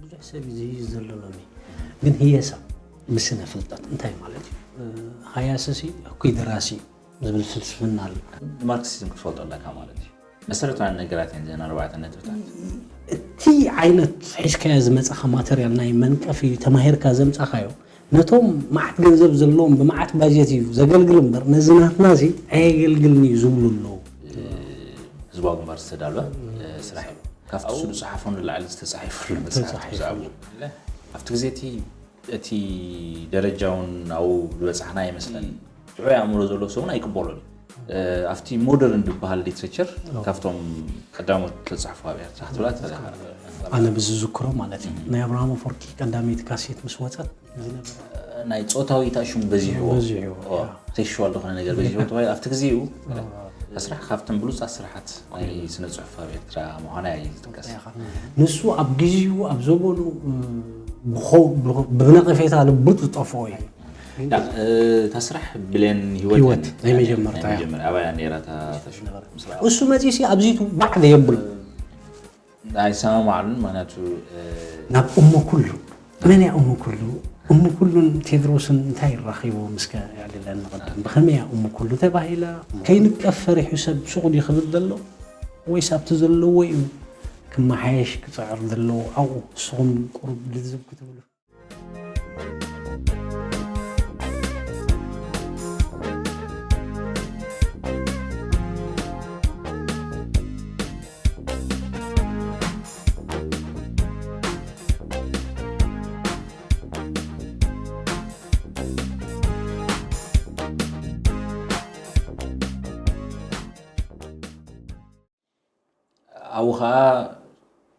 ብዙሕ ሰብ እዩ ዝህይስ ዘሎ ሎሚ። ግን ህየሳ ብስነ ፍልጠት እንታይ ማለት እዩ? ሃያሲ ሲ እኩይ ደራሲ እዩ ዝብል ፍልስፍና ኣሎ። ማርክሲዝም ክትፈልጦ ኣለካ ማለት እዩ። መሰረታውያን ነገራት እየን ዘን ኣርባዕተ ነጥብታት። እቲ ዓይነት ሒዝካዮ ዝመጻኻ ማተርያል ናይ መንቀፊ ተማሂርካ ዘምጻኻዮ ነቶም መዓት ገንዘብ ዘለዎም ብመዓት ባጀት እዩ ዘገልግል እምበር ነዚ ናትና ሲ ኣየገልግልን እዩ ዝብሉ ኣለዉ። ህዝባዊ ግንባር ዝተዳልወ ስራሕ እዩ። ካብቲ እሱ ዝፀሓፎ ንላዕሊ ዝተፃሒፈሉ መፅሓፍ ብዛዕባኡ ኣብቲ ግዜ እቲ እቲ ደረጃውን ኣብኡ ዝበፃሕና ይመስለኒ። ጥዑይ ኣእምሮ ዘለዎ ሰብ እውን ኣይቅበሎን። ኣብቲ ሞደርን ዝበሃል ሊትሬቸር ካብቶም ቀዳሞት ተፃሕፉ ኣብ ኤርትራ ክትብላ ትኽእል ኢኻ። ኣነ ብዝዝክሮ ማለት እዩ ናይ ኣብርሃም ኣፈወርቂ ቀዳመይቲ ካሴት ምስ ወፀት ዝነበረ ናይ ጾታዊ ታሹም በዚሕዎ በዚሕዎ፣ ኦ፣ ያ። ሴክሹዋል ዝኾነ ነገር በዚሕዎ ተባሂሉ ኣብቲ ግዜኡ እታ ስራሕ ካብተን ብሉጻት ስራሓት ናይ ስነ ጽሑፍ ኣብ ኤርትራ ምዃና እዩ ዝጥቀስ። ንሱ ኣብ ግዜኡ ኣብ ዘበኑ እ፣ ብኸው- ብኸ- ብነቐፌታ ልቡ ዝጠፍኦ እዩ። ዳ- እ፣ እታ ስራሕ ብሌን ህይወት ህይወት እያ። ናይ መጀመርታ እያ። መጀመርያ ኣባያ ነይራ እታ ታሹም ምስላ እሱ መፂሲ ኣብዚቱ ባዕደ የብሉ ኣይሰማማዕሉን። ምክንያቱ እ፣ ናብ እሞ ኩሉ መን እያ እሞ ኩሉ? እሞ ኩሉን ቴድሮስን እንታይ ይራኺቦም? እስከ ኣዕልለኒ ቅድም። ብኸመይ እያ እሞ ኩሉ ተባሂላ? ከይንቀፍ ፈሪሑ ሰብ ሱቕ ድዩ ክብል ዘሎ? ወይስ ኣብቲ ዘለዎ እዩ ክመሓየሽ ክጽዕር ዘለዎ? ኣብኡ ንስኹም ቁሩብ ልዝብ ክትብሉ። ኣብኡ ከዓ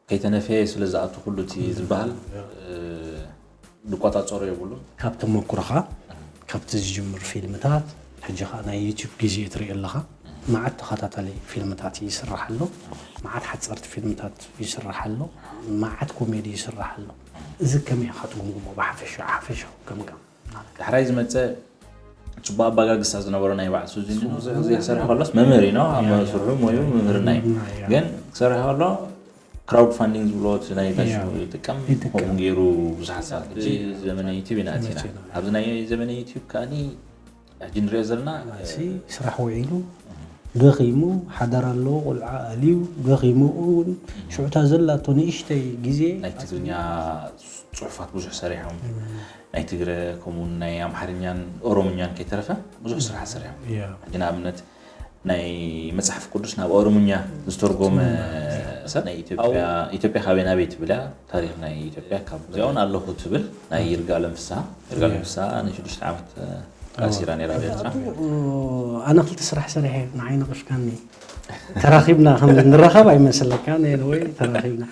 ከይተነፈየ ስለ ዝኣቱ ኩሉ እቲ ዝበሃል እ፣ ዝቆፃፀሮ የብሉን። ካብ ተመኩሮኻ ካብቲ ዝጅምር ፊልምታት ሕጂ ከዓ ናይ ዩቲዩብ ግዜ ትርኢ ኣለኻ። መዓት ተኸታታሊ ፊልምታት ይስራሕ ኣሎ፣ መዓት ሓፀርቲ ፊልምታት ይስራሕ ኣሎ፣ መዓት ኮሜዲ ይስራሕ ኣሎ። እዚ ከመይ ኢኻ ትግምግሞ? ብሓፈሻ ሓፈሻዊ ገምጋም። ዳሕራይ ዝመፀ ፅቡቅ ኣባጋግሳ ዝነበሮ ናይ ባዕሱ እዚ ብዙሕ ግዜ ክሰርሕ ከሎስ መምህር እዩ ነው ኣብ ስርሑ ሞዩ መምህርና እዩ። ግን ክሰርሕ ከሎ ክራውድ ፋንዲንግ ዝብሎ እቲ ናይ ታሹ ይጥቀም። ከምኡ ገይሩ ብዙሓት ሰባት ሕጂ ዘመነ ዩቲብ ኢና ኣቲና። ኣብዚ ናይ ዘመነ ዩቲብ ከኣኒ ሕጂ ንሪኦ ዘለና እዚ ስራሕ ውዒሉ ደኺሙ፣ ሓዳር ኣለዎ፣ ቆልዓ ኣልዩ፣ ደኺሙ፣ እውን ሽዑታ ዘላቶ ንእሽተይ ግዜ ናይ ትግርኛ ፅሑፋት ብዙሕ ሰሪሖም ናይ ትግረ ከምኡውን ናይ ኣምሓርኛን ኦሮምኛን ከይተረፈ ብዙሕ ስራሕ ሰሪሖም። ያ። ሕጂ ንኣብነት ናይ መፅሓፍ ቅዱስ ናብ ኦሮምኛ ዝተርጎመ ሰብ ናይ ኢትዮጵያ ኢትዮጵያ ካበይ ናበይ ትብል እያ፣ ታሪክ ናይ ኢትዮጵያ ካብ እዚኣውን ኣለኹ ትብል ናይ ይርጋለም ፍስሃ። ይርጋለም ፍስሃ ንሽዱሽተ ዓመት ኣሲራ ነይራ ኣብ ኤርትራ። ኣነ ክልተ ስራሕ ሰሪሐ ንዓይ ነቐሽካኒ። ተራኺብና ከም ንራኸብ ኣይመስለካ ወይ ተራኺብና።